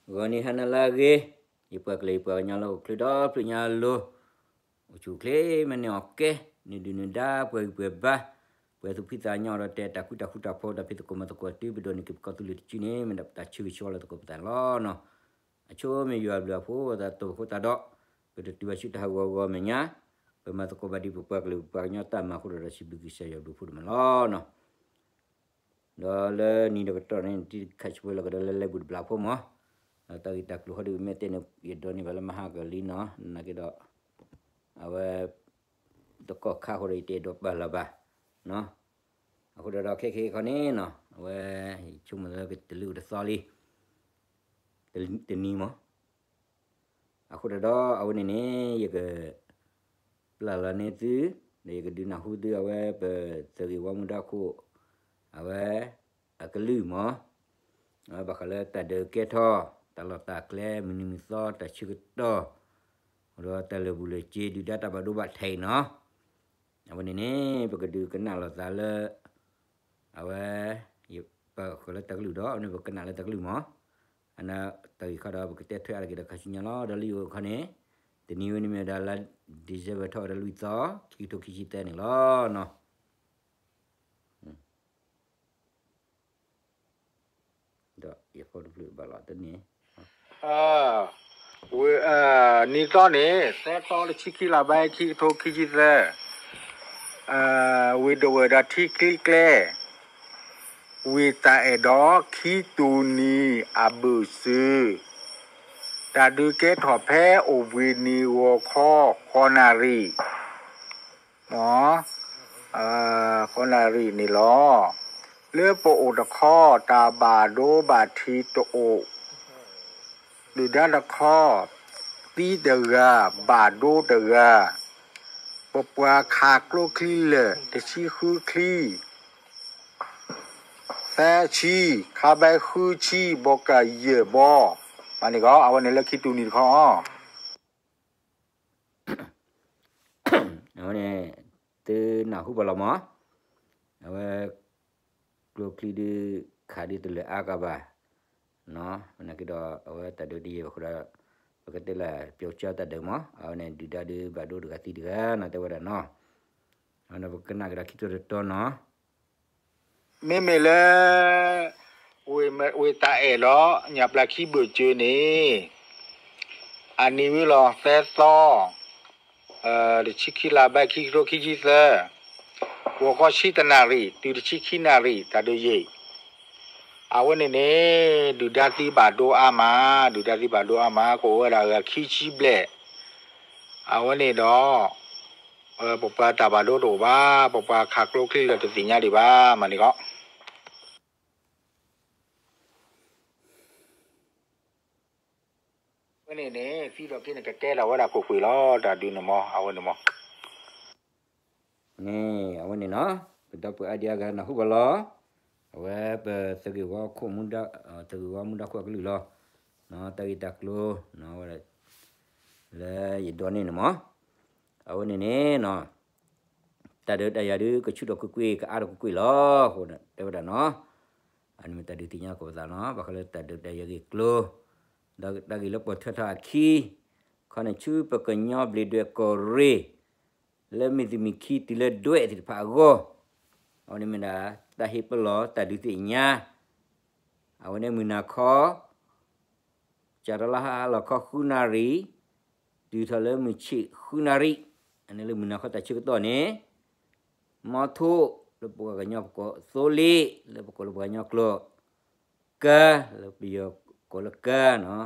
ဂီၤနံၤဟါနၤလၢအဂ့ၤ, ယပှၤကလုာ်ယပှၤကညီလၢဟီၣ်ခိၣ်ချၢဒီဖျၢၣ်ညါအလိၤ, အိၣ်ဆူၣ်အိၣ်ချ့မ့ၢ်န့ၢ်အီၣ်ကဲ, နုာ်ဒုၣ်နုာ်ဒါ ပှဲၤဂံၢ်ပှဲၤဘါ, ပှဲၤသူၣ်ဖှံသးညီဒီး တဲတၢ်ဃူတၢ်ဖိးတၢ်ဖံးသကိးမၤသကိးတုၤပဒိးန့ၢ်က့ၤပကီၢ်သူလ့ၤတစုန့ၣ် မ့ၢ်ဒၣ်ပတၢ်ဆၢဂ့ၤဆၢဝါလၢသကိးပသးန့ၣ်လီၤ. အဆိမ့ၢ်ယွၤအဘျုးအဖှိၣ် အသးတၢ်တိာ်ပခိၣ်သးဒီး ပတတုၤဘၣ်ဆူတၢ်ဟးဂီၤဂီၤမဲာ်ညါ, ပမၤသကိးဘၣ်ဒ်ပပှၤကလုာ်ပပှၤကညီတၢ်မၤအဃိဒီး စံးဘျုးကစၢ်ယွၤဘျုးဖှိၣ်ဒိၣ်မးလီၤ. ဒီးလၢနံၤတကတီၢ်န့ၣ် တံၢ်ခးဆှဲလီၤကဒီးလၢလဲၤဘူၣ်တဘျီဖိမး, ဒီးတၢ်ဂ့ၢ်တၢ်ကျိၤဟီဒီး မ့ၢ်တဲန့ၣ် ယဒိးန့ၢ်ဘၣ်လၢမဟါကလံနီၤ, နာ်က့ဒီး အဝဲ တကီၢ်ခါအဃိဒီး ယတအဲၣ်ဒိးပာ်လီၤဘၣ်နီၤ. အဃိဒီး ခဲခဲခီန့ၣ်နီၤ အဝဲ ယဆိကမိၣ်လၢကတလုာ်တသီလံ တနံၤမး. အဃိဒီး အဝဲန့ၣ်န့ၣ် ယက ပျၢ်လီၤန့ၢ်သု, ဒီးယကဒုးနၢ်ဟူသု အဝဲပသဂ့ၤဝီမူဒါခိၣ် အဝဲ အကလုၢ်မး, အဝဲဘၣ်ဃးလၢတၢ်ဒုးကဲထီၣ် တၢ်လီၢ်တၢ်ကျဲ မုၢ်နံၤမုၢ်သီ တၢ်ဆၢကတီၢ်, ဒီးတၢ်လၢာ်ဘူၣ်လၢာ်စ့ ဒုၣ်ဒါတၢ်ဘၣ်ဒိဘၣ်ထံးနီၤ. အဝဲန့ၣ်န့ၣ် ပကဒုးကနၣ်လိာ်သးလၢ အဝဲ ယပာ်ဃုာ်လၢတၢ်ကလုၢ်ဒီး အဝဲန့ၣ်ပကနၣ်လၢတၢ်ကလုၢ်မး. အန့ၣ်တၢ်ဂ့ၢ်ခီဒီး ပကတဲထွဲအါတက့ၢ်ဒီးခါဆူညါလီၤ. ဒီးလၢယအိၣ်ခီန့ၣ် တနံၤဝဲန့ၣ်မ့ၢ်ဝဲဒၣ်လါ December ထီၣ်ဝဲဒၣ်လွံၢ်သီ ခံကထိခံဆံသၢန့ၣ်လီၤ. ဒီးယဖိတဖျၢၣ်ဘၣ်လီၤတန့ၣ် ဝဲ နံၣ်သီန့ၣ် သၢသီ တဆံခံလါဘၣ် ခံကထိခံဆံသၢ, ဝံၤဒဝဲၢ်ဒီးထံချံကျဲ, ဝံၤတၢ်အဲၣ်ဒီးခံတူၢ်နံၤအဘၢၣ်စၢၤ, တၢ်ဒုးကဲထီၣ်ဖဲအိၣ်ဘှံးနံၤဂီၤခီ ဃိးနၣ်ရံၣ် ဃိးနၣ်ရံၣ်န့ၣ်လီၤ. လၢပအိၣ်တခီ တၢ်ဘၣ်ဒိဘၣ်ထံးတအိၣ်, ဒုၣ်ဒါတခီ သံတဂၤ ဘၣ်ဒိတဂၤ, ပပှၤခးကျိချံလၢာ် တဆံဃုချံ သၢဆံ, ခးဘၢဃုဆံ ဘီကယဲၢ်ဘီ, မၤန့ၢ်ကီး အဝဲန့ၣ်လၢခံတူၢ်နံၤတခီ အဝဲန့ၣ် သုနၢ်ဟူဘၣ်လီၤမး, အဝဲ ကျိချံဒုး ခးဒုးတလၢာ်အါကဘၣ်, နာ်က့ဒီး အဝဲတၢ်ဒုးတယံာ်ဘၣ်ဃိဒီး ပကတဲလၢ ပျီကၠီတၢ်ဒုးမး, အဝဲန့ၣ် ဒုၣ်ဒါဒုးဘၣ်ဒိတဂၤသံတဂၤနီၤ တဲဝဲဒၣ်နီၤ, အဝဲန့ၣ်ပကနၣ်ကဒီးခံတီၤတတီၤနီၤ မ့မ့ၢ်လၢ ဝ့ၢ်တၢ်အဲၣ်ဒီး ညၣ်ပျၢ်ခံဘၢၣ်စၢၤန့ၣ် အနံၤဝံၤလီၤ သၢသီ တဆံခံလါဘၣ် ခံကထိခံဆံသၢ, ဂီၤခီဆံတနၣ်ရံၣ် တုၤတဆံခံနၣ်ရံၣ် တၢ်ဒုးယံာ်, အဝဲန့ၣ်န့ၣ် ဒုၣ်ဒါသံဘၣ်ဒိအါမး, ဒုၣ်ဒါသံဘၣ်ဒိအါမး ကအိၣ်ဝဲဒၣ်ဂၤခံဆံဘျဲၣ်, အဝဲန့ၣ်ဒီး ပပှၤတၢ်ဘၣ်ဒိတအိၣ်ဘၣ်, ပပှၤခးကျိချံလၢာ်တသ့ၣ်ညါဒံးဘၣ် မၤန့ၢ်ကီး အဝဲန့ၣ်န့ၣ် သံဒီးက့န့ၣ် ကကဲထီၣ်ဝဲဒၣ်ကွ့ၢ်ကွ့ၢ်လီၤ တၢ်ဒုးန့ၣ်မး အဝဲန့ၣ်မး န့ၣ် အဝဲန့ၣ်နီၤ ပဒီပုၢ်ဝဲၢ်အါဒံအါဂၤနၢ်ဟူဘၣ်လီၤ, အဝဲပသဂ့ၤဝီခိၣ်မူဒါ သဂ့ၤဝီမူဒါခိၣ်အကလုၢ်လီၤ, တၢ်ဂ့ၢ်တၢ်ကျိၤ လၢယဒိးန့ၢ်န့ၣ်မး, အဝဲန့ၣ်န့ၣ်နီၤ တၢ်ဒုးတၢ်ယၤဒုး ကဆူၣ်ထီၣ်ကွ့ၢ်ကွ့ၢ် ကအါထီၣ်ကွ့ၢ်ကွ့ၢ်လီၤ, အဃိတဲဝဲဒၣ်နီၤ, အန့ၣ်မ့ၢ်တၢ်ဒုးသ့ၣ်ညါသကိးပသးနီၤ, ဘၣ်ဃးလၢတၢ်ဒုးတၢ်ယၤဂ့ၢ်ကျိၤ, ဒီးတၢ်ဂ့ၢ်လၢပှၤထွဲထီၣ်အခံ, ခီန့ၣ်ဆူပကညီဘျံးဒွဲၣ်ကီၢ်ရ့ၣ် လၢမုၢ်သူၣ်မုၢ်ခံတုၤလၢဒွဲၣ်သ့ၣ်တဖၣ်အဂီၢ်, အဝဲန့ၣ်မ့ၢ်ဒၣ် တၢ်ဟ့ၣ်ပလီၢ်တၢ်ဒုးသ့ၣ်ညါ, အဝဲန့ၣ်မုၢ်နၤခီ စးထီၣ်လၢဟါလီၤခီဃုနၣ်ရံၣ်, တုၤထီၣ်လၢမုၢ်ဆ့ၣ်ဃုနၣ်ရံၣ်, အန့ၣ်လၢမုၢ်နၤခီတၢ်ဆၢကတီၢ်န့ၣ်, မီထိၣ် လၢပှၤကညီပကိးသိလ့ၣ် လၢပကိးလၢပှၤကညီကျိာ်, ကါ လၢပယီၤကိးလၢကါနီၤ,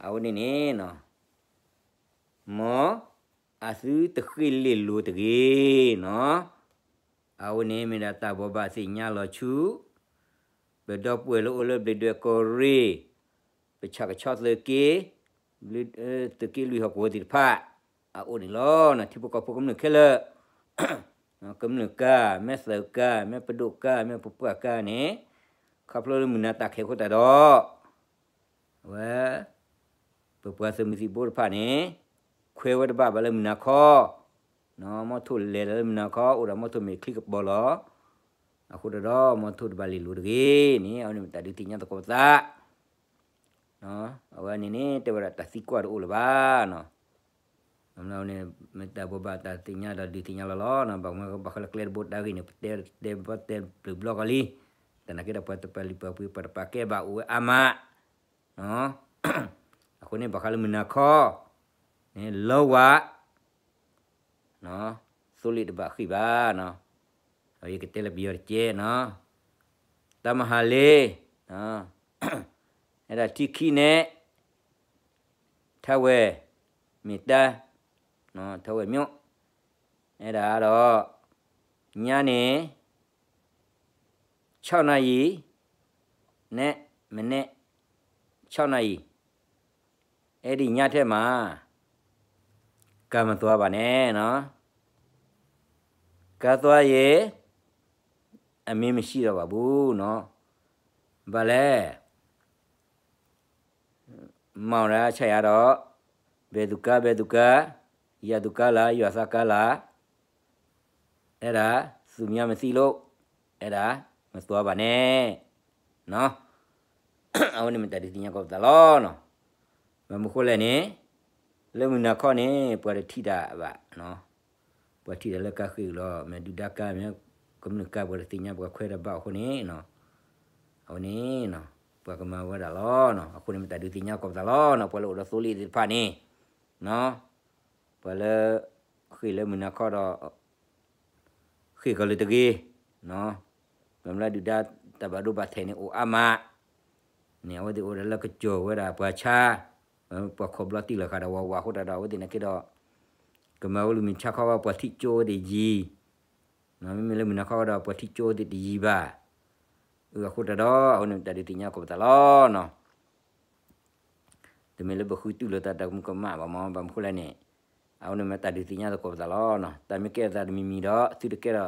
အဝဲန့ၣ်န့ၣ် မ်အသုတဃ့ၢ်လ့ၣ်လိၤတဂ့ၤနီၤ, အဝဲန့ၣ်မ့ၢ်ဒၣ်တၢ်ဘိးဘၣ်သ့ၣ်ညါလီၤဆူ ပဒီပုၢ်ဝဲၢ်လၢအိၣ်လၢဘျံးဒွဲၣ်ကီၢ်ရ့ၣ်, ပဆၣ်ကဆီသုးက့, သုးက့လွံၢ်ဟီၣ်ကဝီၤသ့ၣ်တဖၣ် အအိၣ်န့ၣ်လီၤ. ထံဖိကီၢ်ဖိကမျၢၢ်ခဲလၢာ်, ကမျၢၢ်ကါ, မ့ၢ်သုးကါ, မ့ၢ်ပဒိၣ်ကါ, မ့ၢ်ပပှၢ်ကါန့ၣ်, ခီဖျိလၢမုၢ်နၤတၢ်ခဲအဃိသတးဒီး အဝဲ ပပှၤသုးမုၢ်သံၣ်ဘိတဖၣ်န့ၣ် ခွဲးဝဲတဘၣ်ဘၣ်လၢမုၢ်နၤခီ, မီထိၣ်လဲၤလၢမုၢ်နၤခီ အိၣ်ဒီးမီထိၣ်မ့ၢ်ချံကပီၤလီၤ. အဃိသတးဒီး မီထိၣ်တဘၣ်လ့ၣ်လိၤတဂ့ၤန့ၣ် အဝဲန့ၣ်မ့ၢ်တၢ်ဒုးသ့ၣ်ညါသကိးပသး န့ၣ်န့ၣ် တဲဝဲဒၣ်တၢ်သံကွၢ်တအိၣ်လၢၤဘၣ်နီၤ. န့ၣ် မ့ၢ်တၢ်ဘိးဘၣ်တၢ်သ့ၣ်ညါဒီးဒုးသ့ၣ်ညါလီၤလီၤနီၤ, ဘၣ်မနုၤဘၣ်ဃးလၢကျဲတဘိတၢ်ဂ့ၢ်န့ၣ် ပတဲတဲဘၣ်တဲဘျုးဘျီကီးလံ, သနာ်က့ဒီးပှၤတပာ်လုၢ်ပာ်ပှ့ၤ ပှၤတပာ်ကဲဘၣ်အိၣ်ဝဲအါမး, အဃိန့ၣ် ဘၣ်ဃးလၢမုၢ်နၤခီ န့ၣ် လီဝါ သိလ့ၣ်တဘၣ်ဃ့ၢ်ဘၣ်နီၤ, ယကတဲလၢပယီၤတကဲနီၤ, တၢ်မၤဟးလ့, အဲၣ်ဒၣ်ထံခံန့ၣ် ထါဝဲၢ် မ့ၢ်တၢ် ထါဝဲၢ်မျိး, အဲၣ်ဒၣ်ဒီး ညါန့ၣ် ဆီနၣ်ယံၤ နဲၣ် မနဲၣ် ဆီနၣ်ယံၤ, အဲၣ်ဒိးညါထဲမး, ကၤမသွါဘၣ်န့ၣ်နီၤ, ကၤသွါယံၤ အမ့ၢ်မံၤဆံးဒီးဘၣ်ဘူးနီၤ, ဘၣ်လဲၣ် မၤအီၤဒၣ်ဆၣ်ယၤဒီး, ဘဲသူၣ်ကါ ဘဲသူၣ်ကါ, ယၤသူၣ်ကါလၢ ယွၤသးကါလၢ, အဲၣ်ဒၣ် သူၣ်မံမသံလိာ်, အဲၣ်ဒၣ် မသွါဘၣ်န့ၣ်, အဝဲန့ၣ်မ့ၢ်တၢ်ဒုးသ့ၣ်ညါကိးပသးလီၤနီၤ, ဘၣ်မနုၤဃိလဲၣ်န့ၣ်, လၢမုၢ်နၤခီန့ၣ် ပှၤတထံၣ်တၢ်ဘၣ် ပှၤထံၣ်တၢ်လၢကါဃ့ၢ်လီၤ, မ့ၢ်ဒုၣ်ဒါကါ မ့ၢ်ကမျၢၢ်ကါ ပှၤတသ့ၣ်ညါ ပှၤခွဲးတၢ်ဘၣ်အဃိန့ၣ်, အဝဲန့ၣ် ပှၤကမၤဝဲဒၣ်လီၤ, အဃိန့ၣ်မ့ၢ်တၢ်ဒုးသ့ၣ်ညါကိးပသးလီၤနီၤ, ပှၤလၢအိၣ်ဒီးသိလ့ၣ်သ့ၣ်တဖၣ်န့ၣ်, ပှၤလၢ ဃ့ၢ်လၢမုၢ်နၤခီဒီး ဃ့ၢ်ကီၤလၢတဂ့ၤ, ပှၤမ့ၢ်လၢဒုၣ်ဒါတၢ်ဘၣ်ဒိဘၣ်ထံးန့ၣ်အိၣ်အါမး, န့ၣ် အဝဲသ့ၣ်အိၣ်ဒီးလၢကစီၤဝဲဒၣ်ပှၤဆါ, ပှၤခိးဘျီတံၢ်လီၤဃာ်ဒီးဝးဝးအဃိတၢ်ဒီး အဝဲသ့ၣ်န့ၣ်က့ဒီး ကမၤဝဲလၢမုၢ်ဆါခီဝဲပှၤထံၣ်ကၠိဝဲသ့ၣ်ယံၤ, မ့မ့ၢ်လၢမုၢ်နၤခီဒီးပှၤထံၣ်ကၠိဝဲသ့ၣ်တယံၤဘၣ်, အဃိတၢ်ဒီး အဝဲန့ၣ်တၢ်ဒုးသ့ၣ်ညါကိးပသးလီၤနီၤ. တမ့ၢ်လၢပဃုတူၢ်လိာ်သးတၢ်ကမူးကမၣ်ဘၣ်မး, ဘၣ်မနုၤဃိလဲၣ်န့ၣ်, အဝဲန့ၣ်မ့ၢ်တၢ်ဒုးသ့ၣ်ညါသကိးပသးလီၤနီၤ. တၢ်မ့ၢ်ကဲထီၣ်သးတမံၤမံၤဒီး သုတကဲထီၣ်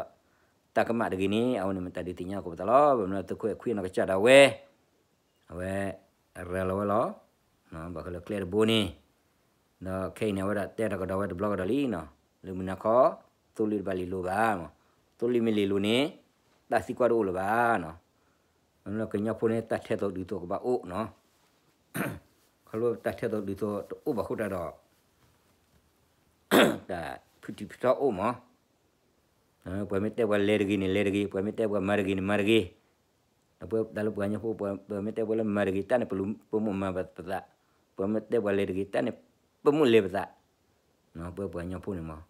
တၢ်ကမၣ်တဂ့ၤန့ၣ်, အဝဲန့ၣ်မ့ၢ်တၢ်ဒုးသ့ၣ်ညါသကိးပသးလီၤ. ဘၣ်မနုၤသုးခိၣ်အဲၣ်ခွံနီၢ်ကစၢ်ဒၣ်ဝဲ အဝဲ ရၤလီၤဝဲလီၤ. ဘၣ်ဃးလၢကျဲတဘိန့ၣ်, ဒီးခဲအံၤန့ၣ် အဝဲဒၣ်တဲတၢ်ကဒီးဝဲတဘျီကဒီးလံနီၤ, လၢမုၢ်နၤခီ သိလ့ၣ်တဘၣ်လ့ၣ်လိၤဘၣ်, သိလ့ၣ်မ့ၢ်လ့ၣ်လိၤန့ၣ် တၢ်သံကွၢ်တအိၣ်လၢၤဘၣ်နီၤ. မ့ၢ်လၢကညီဖိန့ၣ် တၢ်ထဲသိးဒုးသိးကဘၣ်အိၣ်နီၤ. ခီဖျိတၢ်ထဲသိးဒုးသိးတအိၣ်ဘၣ်အဃိတၢ်ဒီး တၢ်ဖုးထံဖုးထီအိၣ်မး. ပှၤမ့ၢ်တဲပှၤလဲၤတဂ့ၤန့ၣ်လဲၤတဂ့ၤ, ပှၤမ့ၢ်တဲပှၤမၤတဂ့ၤန့ၣ် မၤတဂ့ၤ. ဒီးပဝဲတၢ်လၢပှၤကညီဖိ ပှၤမ့ၢ်တဲပှၤလၢမၤတဂ့ၤတၢ်န့ၣ် ပမိၣ်မၤပသး, ပှၤမ့ၢ်တဲပှၤလဲၤတဂ့ၤတၢ်န့ၣ် ပမိၣ်လဲၤပသး. ပဝဲပှၤကညီဖိန့ၣ်မး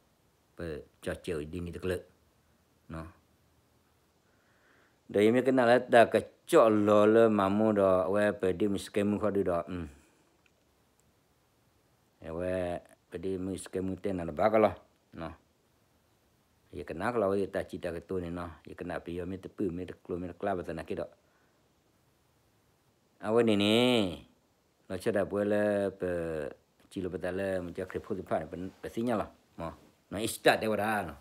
ပကၠီၣ်စဲးအီၤဒ်န့ၣ်တကလုာ်. ဒီးယမ့ၢ်ကနၣ်လၢတၢ်ကစီၣ်လီၤလၢမၤမိၢ်ဒီး အဝဲပဒ့မုၣ်စကဲမူခီဒုဒီး အဝဲ ပဒ့မုၣ်စကဲမူတဲနၤတဘၣ်ကလီၤ. ယကနၣ်ကလီၤဝဲတၢ်စံးတၢ်ကတိၤန့ၣ်နီၤ, ယကနၣ်ပယီၤမ့ၢ်တပုၢ် မ့ၢ်တကျိၤ မ့ၢ်တကျါဘၣ်သနာ်က့ဒီး အဝဲန့ၣ်န့ၣ် လီၤဆီဒၣ်ပဝဲလၢပ စံးလီၤပသးလၢ မ့ၢ်ကခရံာ်ဖိသ့ၣ်တဖၣ်န့ၣ် ပသ့ၣ်ညါလီၤ. နီၢ်အံၣ်စတၢ်တဲဝဲဒၣ်နီၤ,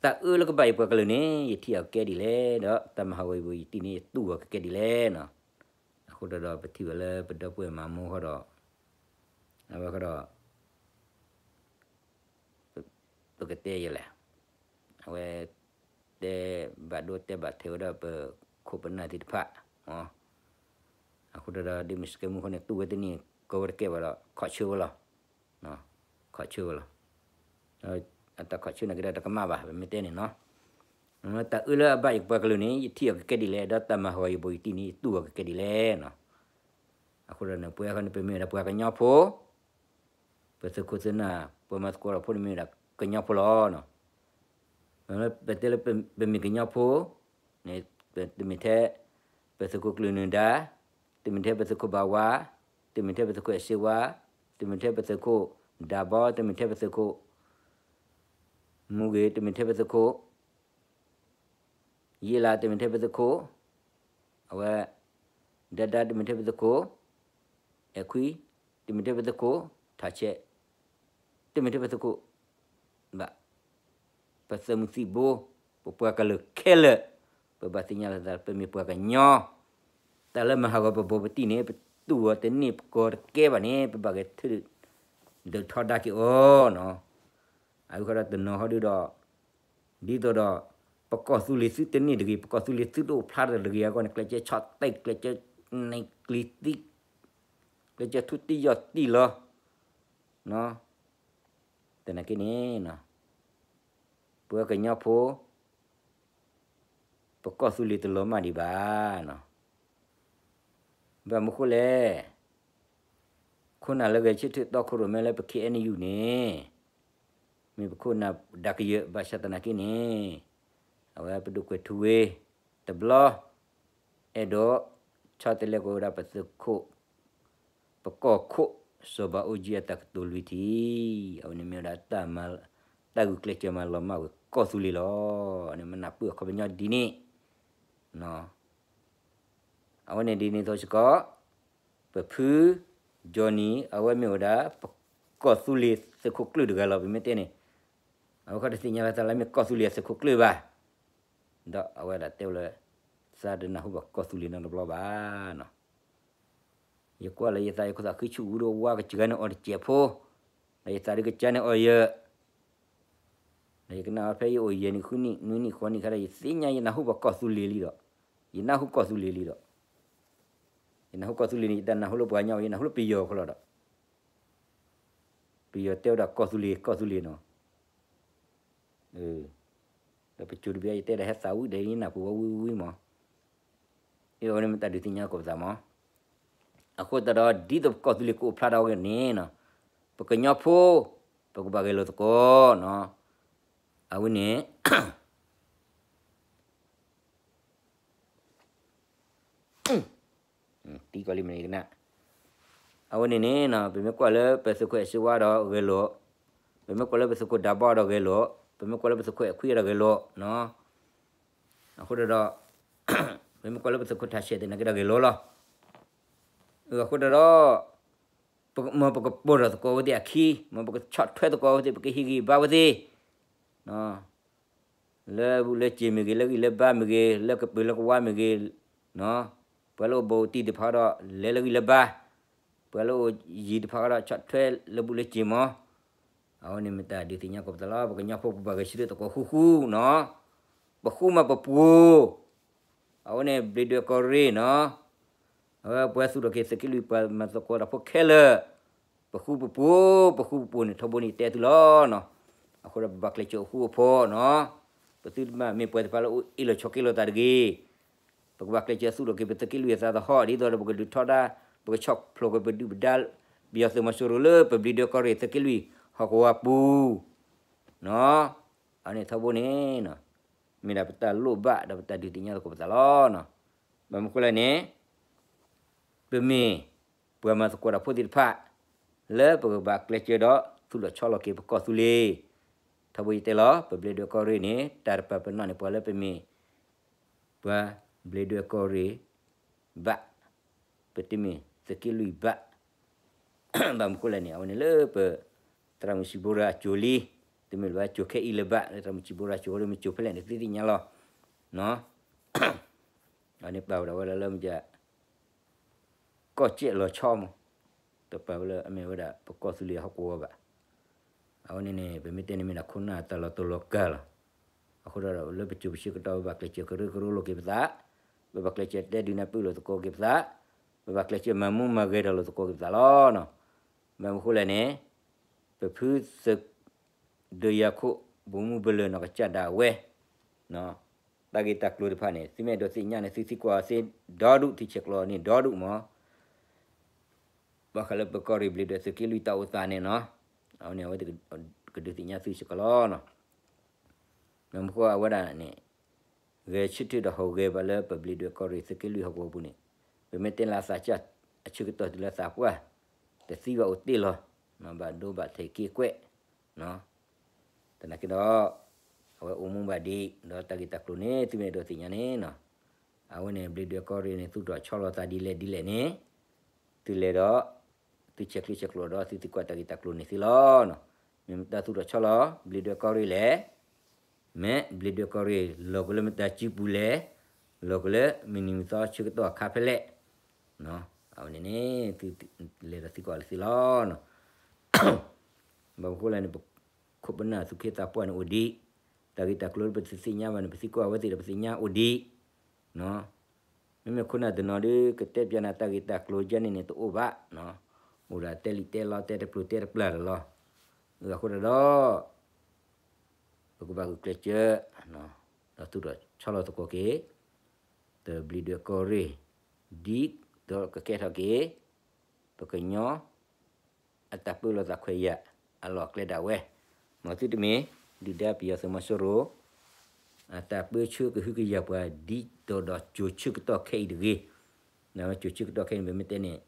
တၢ်အၢလၢကဘၣ်ယပှၤကလုာ်န့ၣ် ယထံၣ်အီၤကကဲဒ်လဲၣ်, ဒီးတၢ်မၤဟးဂီၤယဘိယတံၢ်န့ၣ် ယတူၢ်အီၤကကဲဒ်လဲၣ်နီၤ. အဃိတၢ်ဒီး ပထံၣ်ဝဲလၢပဒီပုၢ်ဝဲၢ်မၤမိၢ်ဃီဒီး အဝဲဃီဒီး ပကတဲယလဲၣ်, အဝဲ တဲဘၣ်ဒိတဲဘၣ်ထံးဝဲဒၣ်ပခိၣ်ပနၢ်သ့ၣ်တဖၣ်. အဃိတၢ်ဒီး ဒ့မုၣ်စကဲမူခီန့ၣ် တူၢ်ဝဲတန့ၢ် ကီဝဲတကဲဘၣ်ဒီး ခီၣ်ဆၢဝဲလီၤ. ခီၣ်ဆၢဝဲလီၤ. အတၢ်ခီၣ်ဆၢန့ၣ်က့ဒီးတကမၣ်ဘၣ် ပမ့ၢ်တဲန့ၣ်နီၤ. တၢ်အၢလၢအဘၣ်ယပှၤကလုာ်န့ၣ် ယထံၣ်အီၤကကဲဒ်လဲၣ်, ဒီးတၢ်မၤဟးဂီၤယဘိယတံၢ်န့ၣ် ယတူၢ်အီၤကကဲဒ်လဲၣ်နီၤ. အဃိဒီးန့ၣ် ပဝဲဃီန့ၣ် ပမ့ၢ်ဝဲဒၣ်ပှၤကညီဖိ ပသုးခိၣ်သုးနၢ် ပမၤသကိးဒီးဖိန့ၣ်မ့ၢ်ဝဲဒၣ်ကညီဖိလီၤ. ပတဲလၢပမ့ၢ်ကညီဖိန့ၣ် တမ့ၢ်ထဲ ပသုးခိၣ်ကျၢၢ်နုာ်ဒါ, တမ့ၢ်ထဲပသုးခိၣ်ဘၣ်ဝါ, တမ့ၢ်ထဲပသုးခိၣ်အဲၣ်စ့ဝါ, တမ့ၢ်ထဲပသုးခိၣ်ဒၢဘီ, တမ့ၢ်ထဲပသုးခိၣ်မူဂ့ၤ, တမ့ၢ်ထဲပသုးခိၣ် ယ့လး တမ့ၢ်ထဲပသုးခိၣ်, အဝဲ ဒၢဒၢ တမ့ၢ်ထဲပသုးခိၣ်, အဲၣ်ခွံ တမ့ၢ်ထဲပသုးခိၣ်, ထးဆဲး တမ့ၢ်ထဲပသုးခိၣ်ဘၣ်. ပသုးမုၢ်သံၣ်ဘိ ပပှၤကလုာ်ခဲလၢာ် ပဘၣ်သ့ၣ်ညါလီၤသး ပမ့ၢ်ပှၤကညီ, တၢ်လၢမၤဟးဂီၤပဘိပတံၢ်န့ၣ် ပတူၢ်အီၤတန့ၢ် ပကီၤတကဲဘၣ်န့ၣ် ပဘၣ်ဂဲၤထၢၣ်ဒုးထီဒါက့ၤအီၤနီၤ. အဃိဒီးတနီၤဃီဒုဒီး ဒ်သိးဒီး ပကီၢ်သူလ့ၤသုတန့ၢ်တဂ့ၤ, ပကီၢ်သူလ့ၤသုတအိၣ်ဖျါတဂ့ၤအဂီၢ်န့ၣ် ကျဲးစၢးဆီၣ်တဲၣ် ကျဲးစၢးန့ၢ်ကျံၤသံ လၢကၠီထူတံၢ်ယီၢ်တံၢ်လီၤ, သနာ်က့န့ၣ် ပဝဲကညီဖိ ပကီၢ်သူလ့ၤတလီၤမၢ်ဒံးဘၣ်နီၤ. ဘၣ်မနုၤဃိလဲၣ်, ခိၣ်နၢ်လၢဂဲၤဆၢထၢၣ်တီခိၣ်ရိၣ်မဲလၢပ ခ့ၣ်အဲၣ်ယူၣ်န့ၣ် မ့ၢ်ပခိၣ်နၢ်ဒါကယၢၤ ဘၣ်ဆၣ်သနာ်က့န့ၣ် အဝဲပဒိၣ်ကွဲးထူဝ့ တဘျီ အဲၣ်ဒိး ဆီတလဲကဝဲဒၣ်ပသုးခိၣ် ပကီၢ်ခိၣ် စီၤဘးအူကၠံအတၢ်ကတိၤလွံၢ်ထံၣ်, အဝဲန့ၣ်မ့ၢ်ဝဲဒၣ် တၢ်ဂုာ်ကျဲးစၢးမၤလီၤမၢ်ဝဲကီၢ်သူလ့ၤလီၤ. န့ၣ်မ့ၢ်နၢ်ပၢၢ်အခီပညီဒ်န့ၣ် အဝဲန့ၣ်ဒ်န့ၣ်အသိးစ့ၢ်ကီး ပဖု Johnny အဝဲမ့ၢ်ဝဲဒၣ် ပကီၢ်သူလ့ၤသုးခိၣ်ကျၢၢ်တဂၤလီၤ. ပမ့ၢ်တဲန့ၣ် အဝဲခီတသ့ၣ်ညါလၢသးလၢမ့ၢ်ကီၢ်သူလ့ၤအသုးခိၣ်ကျၢၢ်ဘၣ်, ဒီးအဝဲဒၣ်တဲဝဲလၢ သးတနၢ်ဟူဘၣ်ကီၢ်သူလ့ၤနီတဘျီဘၣ်နီၤ. ယကွၢ်လၢယသး ယခိၣ်သးဃံဆူၣ်ဝူဒီး ဝါကစှၤန့ၢ်အီၤတစဲးဖိ, ဒီးယသးဒုးကစၢ်န့ၢ်အီၤယဲ, ဒီးယကနၣ်အီၤဖဲယအိၣ်ယဲၢ်နံၣ်ဃုနံၣ် နွံနံၣ်ဃိးနံၣ်ခါဒီး ယသ့ၣ်ညါယနၢ်ဟူဘၣ်ကီၢ်သူလ့ၤလံဒီး, ယနၢ်ဟူကီၢ်သူလ့ၤလံဒီး, ယတနၢ်ဟူလၢပှၤကညီ, ယနၢ်ဟူလၢပယီၤအဃိလီၤဒီး, ပယီၤတဲဝဲဒၣ်ကီၢ်သူလ့ၤ ကီၢ်သူလ့ၤနီၤ. ဒီးပစိၤတဘျီယတဲဒီးဟဲသးဝံၣ်ဒီး ယနၢ်ပူၤဝဲဝံၤဝံၤမး, အဝဲန့ၣ်မ့ၢ်တၢ်ဒုးသ့ၣ်ညါကိးပသးမး. အဃိသတးဒီး ဒ်သိးပကီၢ်သူလ့ၤကအိၣ်ဖျါထီၣ်ဝဲန့ၣ်နီၤ, ပကညီဖိ ပကဘၣ်ဂဲၤလိာ်သကိးနီၤ. အဝဲန့ၣ် တံၤကီးလံမ့ၢ်ကနၣ်, အဝဲန့ၣ်န့ၣ် ပမ့ၢ်ကွၢ်လၢပသုးခိၣ်အဲၣ်စ့ဝါဒီးဂဲၤလိာ်, ပမ့ၢ်ကွၢ်လၢပသုးခိၣ်ဒးဘီဒီးဂဲၤလိာ်, ပမ့ၢ်ကွၢ်လၢပသုးခိၣ်အဲၣ်ခွံဒီးဂဲၤလိာ်, အဃိဒီး ပမ့ၢ်ကွၢ်လၢပသုးခိၣ်ထးဆဲးသနာ်က့ဒီးဂဲၤလိာ်လီၤ. အဃိဒီး မ်ပကပိာ်ထီၣ်သကိးဝဲသ့ၣ်အခံ, မ်ပကဆီၣ်ထွဲသကိးဝဲသ့ၣ်, ပကဟ့ၣ်ဂံၢ်ဘါဝဲသ့ၣ် လၢဘူၣ်လၢစ့ၤမ့ၢ်ဂ့ၤ, လၢဂံၢ်လၢဘါမ့ၢ်ဂ့ၤ, လၢကပၢၤလၢကဝါမ့ၢ်ဂ့ၤ, ပှၤလၢအိၣ်ဘူးအိၣ်တံၢ်သ့ၣ်တဖၣ်ဒီး လဲၤလၢဂံၢ်လၢဘါ, ပှၤလၢအိၣ်ယံၤသ့ၣ်တဖၣ်ဒီး ဆီၣ်ထွဲလၢဘူၣ်လၢစ့ၤမး. အဝဲန့ၣ်မ့ၢ်တၢ်ဒုးသ့ၣ်ညါကိးပသးလီၤ. ပကညီဖိပဘၣ်ဂဲၤဆၢထၢၣ်သကိးဃူဃူနီၤ, ပဃူမၤပပှိၤ, အဝဲန့ၣ်ဘျံးဒွဲၣ်ကီၢ်ရ့ၣ်နီၤ, အဝဲပှၤသူၣ်ထီၣ်က့ၤသုးက့လွံၢ်ပှၤမၤသကိးတၢ်ဖိခဲလၢာ်, ပဃူပပှိၤ, ပဃူပပှိၤန့ၣ် ထီဘိန့ၣ်တဲသုလီၤနီၤ. အဃိဒီးပဘၣ်ကျဲးစၢးအိၣ်ဃူအိၣ်ဖိးနီၤ, ပသုတဘၣ်မ့ၢ်ပှၤသ့ၣ်တဖၣ်လၢအအိၣ်အ့ၣ်လိာ်ဆိးက့လိာ်သးတဂ့ၤ, ပကဘၣ်ကျဲးစၢးသူၣ်ထီၣ်က့ၤပသုးက့လွံၢ်အသးသဟီၣ် ဒ်သိးဒီးပကဒုးထီဒါ, ပကဆီၣ်ဖျိးက့ၤပဒုၣ်ပဒါ, ပယီၤသုးမီၤစိရိၤလၢပဘျံးဒွဲၣ်ကီၢ်ရ့ၣ်သုးက့လွံၢ်ဟီၣ်ကဝီၤပူၤ နီၤ. အန့ၣ်ထီဘိန့ၣ် မ့ၢ်ဒၣ်ပတၢ်လိၣ်ဘၣ်ဒီးပတၢ်ဒုးသ့ၣ်ညါသကိးပသးလီၤနီၤ. ဘၣ်မနုၤဃိလဲၣ်န့ၣ် ပမ့ၢ်ပှၤမၤသကိးတၢ်ဖိသ့ၣ်တဖၣ် လၢပကဘၣ်ကျဲးစၢးဒီးသူၣ်ထီၣ်ဆီလီၤက့ၤပကီၢ်သူလ့ၤ, ထီဘိယတဲလီၤ ပဘျံးဒွဲၣ်ကီၢ်ရ့ၣ်န့ၣ် တၢ်တပာ်ပနီၣ်န့ၣ် ပှၤလၢပမ့ၢ် ပှၤဘျံးဒွဲၣ်ကီၢ်ရ့ၣ်ဘၣ်, ပတမ့ၢ်သုးက့လွံၢ်ဘၣ်. ဘၣ်မနုၤဃိလဲၣ်န့ၣ် အဝဲန့ၣ်လၢပ သရၣ်မုၣ်စံးဘိရၤအစိၤလံ, တမ့ၢ်လၢအစိၤခဲအံၤလၢၤဘၣ်, လၢသရၣ်မုၣ်စံးဘိရၤအစိၤဒီးမ့ၢ်စိၤဖဲလဲၣ်န့ၣ် သုသ့ၣ်ညါလီၤ. အန့ၣ်ပာ်ဝဲဒၣ်ဝဲလၢလၢမ့ၢ် ကီၢ်စဲၣ်လီၤဆီမး, တပာ်ဝဲလၢအမ့ၢ်ဝဲဒၣ်ပကီၢ်သူလ့ၤဟီၣ်ကဝီၤဘၣ်. အဝဲန့ၣ်န့ၣ် ပမ့ၢ်တဲန့ၣ်မ့ၢ်ဒၣ်ခိၣ်နၢ်တၢ်လီၤတူာ်လီၤကာ်လီၤ. အဃိဒီးလၢပစိၤပဆၢကတီၢ် ပဘၣ်ကျဲးစၢးကရၢကရိလိာ်က့ၤပသး, ပဘၣ်ကျဲးစၢးတဲဒုးနၢ်ပၢၢ်လိာ်သကိးက့ၤပသး, ပဘၣ်ကျဲးစၢးမၤမူမၤဂဲၤထီၣ်လိာ်သကိးက့ၤပသးလီၤ. ဘၣ်မနုၤဃိလဲၣ်န့ၣ် ပဖုသုး ဒီးယၤခိၣ် ဘိးမူဘၢလၢနီၢ်ကစၢ်ဒၣ်ဝဲ တၢ်ဂ့ၢ်တၢ်ကျိၤတဖၣ်န့ၣ် သုမ့ၢ်အဲၣ်ဒိးသ့ၣ်ညါန့ၣ် သုသံကွၢ်သ့ဒီဒူၣ် သုဆဲးကျိးန့ၣ်ဒီဒူၣ်မး, ဘၣ်ဃးလၢပကီၢ်ရ့ၣ်ဘျံးဒွဲၣ်သုးက့လွံၢ်တၢ်အိၣ်သးန့ၣ်နီၤ, အဝဲန့ၣ်အဝဲသ့ၣ်ကဒုးသ့ၣ်ညါသုစ့ၢ်ကီးလီၤ. မ့ၢ်မနုၤဃိအဝဲဒၣ်န့ၣ် ဂဲၤဆၢထၢၣ်ဒီးဟူးဂဲၤဘၣ်လၢပဘျံးဒွဲၣ်ကီၢ်ရ့ၣ်သုးက့လွံၢ်ဟီၣ်ကဝီၤပူၤန့ၣ်, ပမ့ၢ်တဲလၢအသးစၢ်အဆၢကတီၢ်တုၤလၢသးပှၢ် တသံဘၣ်အိၣ်တ့ၢ်လီၤ, ဘၣ်ဒိဘၣ်ထံးက့ၤကွဲး သနာ်က့ဒီး အဝဲအိၣ်မူဘၣ်ဒံး ဒီးတၢ်ဂ့ၢ်တၢ်ကျိၤန့ၣ် သုမ့ၢ်အဲၣ်ဒိးသ့ၣ်ညါန့ၣ်နီၤ, အဝဲန့ၣ် ဘျံးဒွဲၣ်ကီၢ်ရ့ၣ်န့ၣ် သူၣ်ထီၣ်ဆီလီၤသးဒ်လဲၣ်ဒ်လဲၣ်န့ၣ်, သုလဲၤဒီး သုဆဲးချံဆဲးကျိးဒီး သုသံကွၢ်တၢ်ဂ့ၢ်တၢ်ကျိၤန့ၣ်သ့လီၤ. မ့ၢ်မတၤသူၣ်ထီၣ်ဆီလီၤ ဘျံးဒွဲၣ်ကီၢ်ရ့ၣ်လဲၣ်, မ့ၢ်ဘျံးဒွဲၣ်ကီၢ်ရ့ၣ် လီၤကလၢမတၤစုပူၤလဲၣ်, လီၤကလၢမုၢ်နံၤမုၢ်သီဆၢကတီၢ်အခါဖဲလဲၣ်, အဝဲန့ၣ်န့ၣ် သုလဲၤဒီးသံကွၢ်လၢသ့လီၤ. ဘၣ်မနုၤဃိလဲၣ်န့ၣ် ပခိၣ်ပနၢ်သူၣ်က့သးပှၢ်န့ၣ်အိၣ်ဒံး, တၢ်ဂ့ၢ်တၢ်ကျိၤပတသ့ၣ်ညါဘၣ်န့ၣ် ပသံကွၢ်အဝဲသ့ၣ်ဒီးပသ့ၣ်ညါအိၣ်ဒံး, မ့မ့ၢ်ခိၣ်နၢ်တနီၤဒီး ကတဲပၠးနၤတၢ်ဂ့ၢ်တၢ်ကျိၤယဲန့ၣ်န့ၣ် တအိၣ်ဘၣ်နီၤ, အိၣ်ဒီးတဲလံာ်တဲလီတဲတပျိၤတဲတပျၢ်တလီၤ. အဃိတၢ်ဒီး ပကဘၣ်ဂုာ်ကျဲးစၢး ဒီးသူၣ်ထီၣ်ဆီလီၤသကိးက့ၤ တၢ်ဘျံးဒွဲၣ်ကီၢ်ရ့ၣ် ဒ်သိးကကဲထီၣ်က့ၤ ပကညီ အတၢ်ပၢလီၤသးခွဲးယာ် အလီၢ်အကျဲဒၣ်ဝဲ, မ်သုတမ့ၢ် ဒုၣ်ဒါပယီၤသုးမီၤစိရိၤ အတၢ်ပၢဆှၢကဟုကယာ်ပှၤ ဒ်သိးဒီးကၠိၤဆၢကတီၢ်ခဲအံၤတဂ့ၤ. ကၠိၤဆၢကတီၢ်ခဲအံၤန့ၣ် ပမ့ၢ်တဲန့ၣ်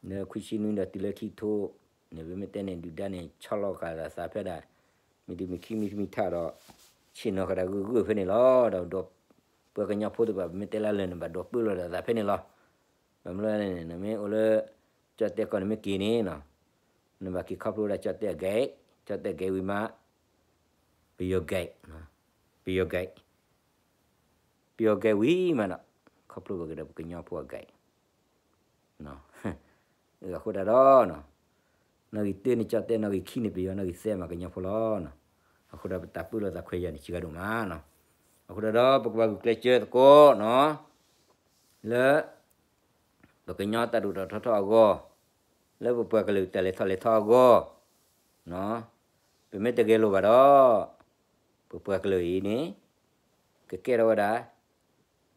လၢခွံဆံနွံဒီးတုၤလၢခံကထိန့ၣ် ပမ့ၢ်တဲန့ၣ် ဒုၣ်ဒါန့ၣ် ဆီလီၤဃာ်လီၤသးဖဲဒၣ် မ့ၢ်ဒ်မ့ၢ်ခံမံၤတမံၤထးဒီး ဆ့ၣ်နီၤဃာ်တၢ်ဂုၤဂုၤဖဲန့ၣ်လီၤ. ဒီးပှၤကညီဖိသ့ၣ်တဖၣ် ပမ့ၢ်တဲလၢလၢာ်န့ၣ် ဘၣ်ဒိးပၢလီၤဒၣ်သးဖဲန့ၣ်လီၤ. ဘၣ်မနုၤလဲၣ်န့ၣ် နမ့ၢ်အိၣ်လၢ ကၠီၣ်တဲၣ်ကီၢ်န့ၣ်မ့ၢ်က့ၤန့ၣ် နဘၣ်က့ၤခီဖျိဝဲဒၣ်ကၠီၣ်တဲၣ်အဂဲၤ, ကၠီၣ်တဲၣ်ဂဲၤဝံၤမး ပယီၤဂဲၤ, ပယီၤဂဲၤ, ပယီၤဂဲၤဝံၤမးဒီး ခီဖျိဘၣ်က့ၤဒီးပကညီဖိအဂဲၤ အဃိတၢ်ဒီး နီၣ်ဂံၢ်တၢန့ၣ်ကၠီၣ်တဲၣ်, နီၣ်ဂံၢ်ခံန့ၣ်ပယီၤ, နီၣ်ဂံၢ်သၢမးကညီဖိလီၤ. အဃိဒီးပတၢ်ပၢလီၤသးခွဲးယာ်န့ၣ် စှၤဒိၣ်မးနီၤ. အဃိတၢ်ဒီး ပကဘၣ်ဂုာ်ကျဲးစၢးသကိးနီၤ လၢ ပကညီတၢ်ဒိၣ်ထီၣ်ထီထီၣ်အဂီၢ်, လၢပပှၤကလုာ်တၢ်လဲၤထီၣ်လဲၤထီအဂီၢ်, ပမ့ၢ်တဂဲၤလိာ်ဘၣ်ဒီး ပပှၤကလုာ်အံၤန့ၣ် ကကဲထီၣ်ဝဲဒၣ်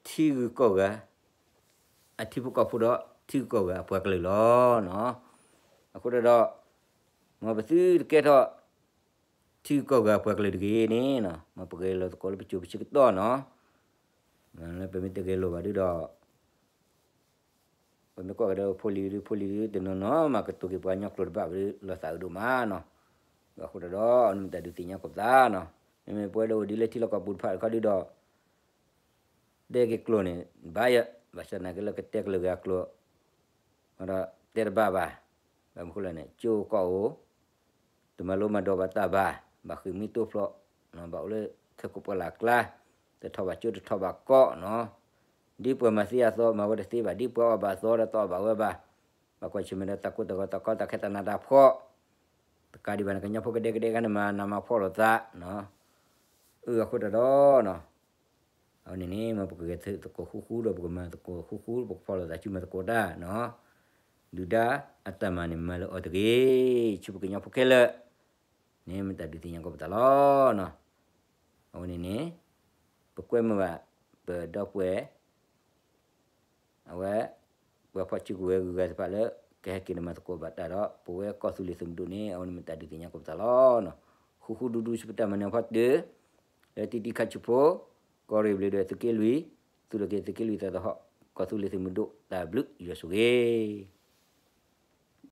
ထံဂုၤကီၢ်ဂၤ အထံဖိကီၢ်ဖိဒီး ထံဂုၤကီၢ်ဂၤအပှၤကလုာ်လီၤ. အဃိတၢ်ဒီး မ်ပသုတကဲထီၣ် ထံဂုၤကီၢ်ဂၤအပှၤကလုာ်တဂ့ၤန့ၣ် မ်ပဂဲၤလိာ်သကိးလၢပကၠိပဆၢကတီၢ်နီၤ. လၢပမ့ၢ်တဂဲၤလိာ်ဘၣ်ဒုဒီး ပမ့ၢ်ကွၢ်ကဒီးဖိလံၤဒု ဖိလံၤဒုတနီၤနီၤမး ကတိၤက့ၤပှၤကညီကျိာ်တဘၣ်ဘၣ်ဒု လီၤသးအုးဒိၣ်မးနီၤ. အဃိတၢ်ဒီး အဝဲန့ၣ်မ့ၢ်တၢ်ဒုးသ့ၣ်ညါကိးပသးနီၤ. မ့မ့ၢ်ပဝဲဒၣ်အိၣ်ဒ်လၢထံလီၢ်ကီၢ်ပူၤတဖၣ်တခီဒုဒီး တဲက့ၤကျိာ်န့ၣ် ဘၣ်ယဲ, ဘၣ်ဆၣ်သနာ်က့လၢကတဲကလုာ်ဂၤအကျိာ် ဒီးတဲတဘၣ်ဘၣ်. ဘၣ်မနုၤဃိလဲၣ်န့ၣ် ကၠိကီၢ်အိၣ် တမၤလိမၤဒိးဘၣ်တၢ်ဘၣ်, ဘၣ်ဃ့ၢ်မှံဟးဖျိး, ဘၣ်အိၣ်လၢခဲကိာ်ပှၢ်လၢ်အကျါ, တထီၣ်ဘၣ်ကၠိတထီၣ်ဘၣ်ကီၢ်နီၤ. ဒ်ပှၤမၤသ့အသိး မၤဝဲတသ့ဘၣ်, ဒ်ပှၤအီၣ်ဘၣ်အသိးဒီးတအီၣ်ဘၣ်ဝဲဘၣ်. ဘၣ်ကွၢ်ဆၢၣ်မဲာ်ဒီးတၢ်ကိၢ်တၢ်ဂီၤတၢ်ကီတၢ်ခဲတၢ်နးတၢ်ဖှီၣ်, တကးဒံးဘၣ်န့ၣ် ကညီဖိကဒဲကဒဲခါန့ၣ်မၤနးမၤဖှီၣ်လိာ်သး, အဃိတၢ်ဒီး အဝဲန့ၣ်န့ၣ် မ်ပကဂဲၤသကိးဃူဃူဒီး ပကမၤသကိးဃူဃူ ပကဖီၣ်လိာ်သးဆူမၤသကိးတၢ်နီၤ. ဒုၣ်ဒါအတၢ်မၤန့ၣ် မၤလၢအီၤတဂ့ၤ, ဆူပကညီဖိခဲလၢာ်န့ၣ် မ့ၢ်တၢ်ဒုးသ့ၣ်ညါကိးပသးလီၤ. အဝဲန့ၣ်န့ၣ် ပကွဲမုာ်ဘၣ် ပဒီပုၢ်ဝဲၢ် အဝဲ ပှၤဖီၣ်စုကဝဲၤဂုၤဂၤသ့ၣ်တဖၣ်လၢ ကဟဲက့ၤနမၤသကိးဘၣ်တၢ်ဒီး ပဝဲကီၢ်သူလ့ၤသုးမုၢ်ဒိၣ်န့ၣ် အဝဲန့ၣ်မ့ၢ်တၢ်ဒုးသ့ၣ်ညါကိးပသးလီၤ. ဃူဃူဒူဒူဆူပတၢ်မၤနၢၤဖီတၢၢ် လၢတံတံခါဆူဖိ ကီၢ်ရ့ၣ်ဘျ့းဒွဲၣ်သုးက့လွံၢ် သူၣ်ထီၣ်က့ၤသုးက့လွံၢ်သးသဟီၣ် ကီၢ်သူလ့ၤသုးမုၢ်ဒိၣ် တၢ်ဘျုးယွၤဆိၣ်ဂ့ၤ